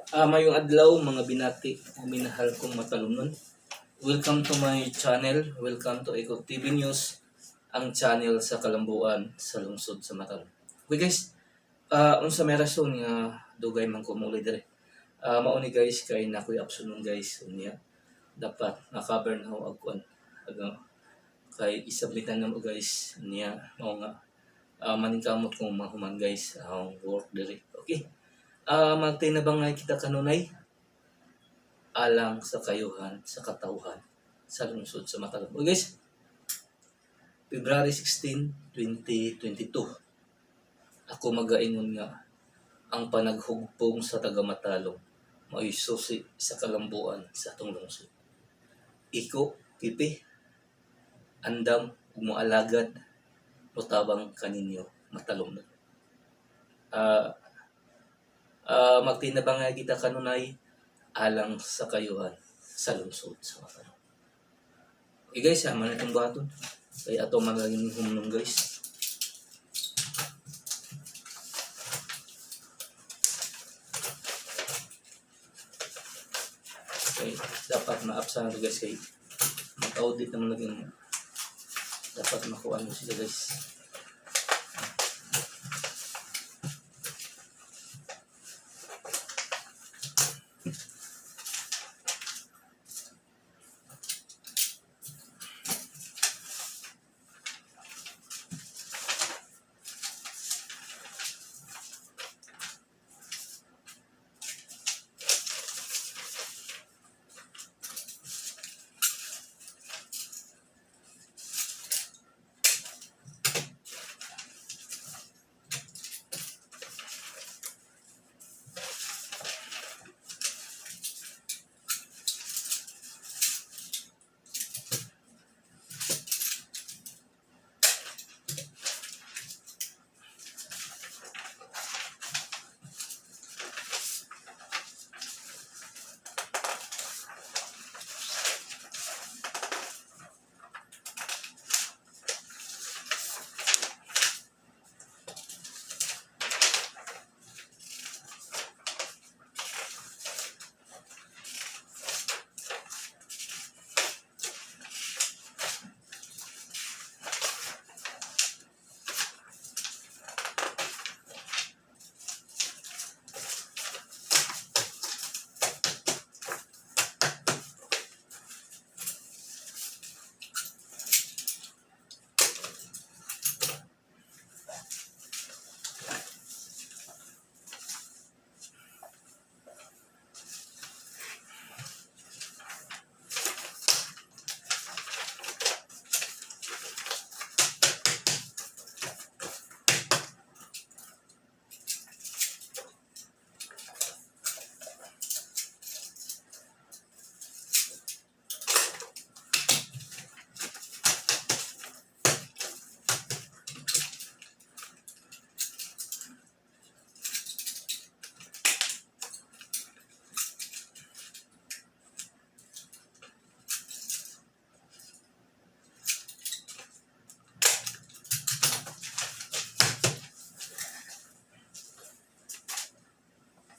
Mayong adlaw, mga binati o minahal kong matalumnon. Welcome to my channel. Welcome to Eco TV News, ang channel sa kalambuan sa lungsod sa Matalom. Okay guys, unsa may rason nga dugay man ko muli dire? Mao ni guys, kay nakoy absunon guys, unya dapat na-cover na ho ag kuan. Aga kay isubmitan na mo guys, niya mao nga maningkamot kong mahuman guys ang work dire. Okay. Magtinabangay kita kanunay alang sa kayuhan sa katawhan sa lungsod sa Matalom. Okay guys, February 16, 2022. Ako magaingon nga ang panaghugpong sa taga Matalom mao'y susi sa kalambuan sa atong lungsod. Iko, pipi, andam ug moalagad, motabang kaninyo, Matalom. Magtinabangay kita kanunay alang sa kayuhan sa lungsod sa Matalom. Okay guys, sama na itong baton. Kaya ato man lang yung humnong guys. Okay, dapat ma-apsa na to guys kay mag-audit naman lagi mo. Dapat makuha mo sila guys.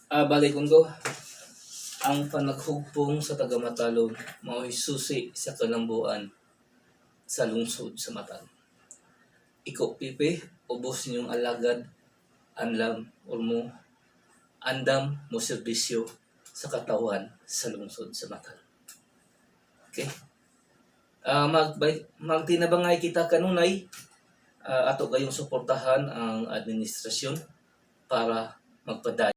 Balikon ko. Ang panaghugpong sa taga Matalom mao'y susi sa kalambuan sa lungsod sa Matalom. Iko pipi, ubos ninyong alagad, anlam or mo andam mo serbisyo sa katawan sa lungsod sa Matalom. Okay? Magtinabangay kita kanunay, ato kayong suportahan ang administrasyon para magpadayon.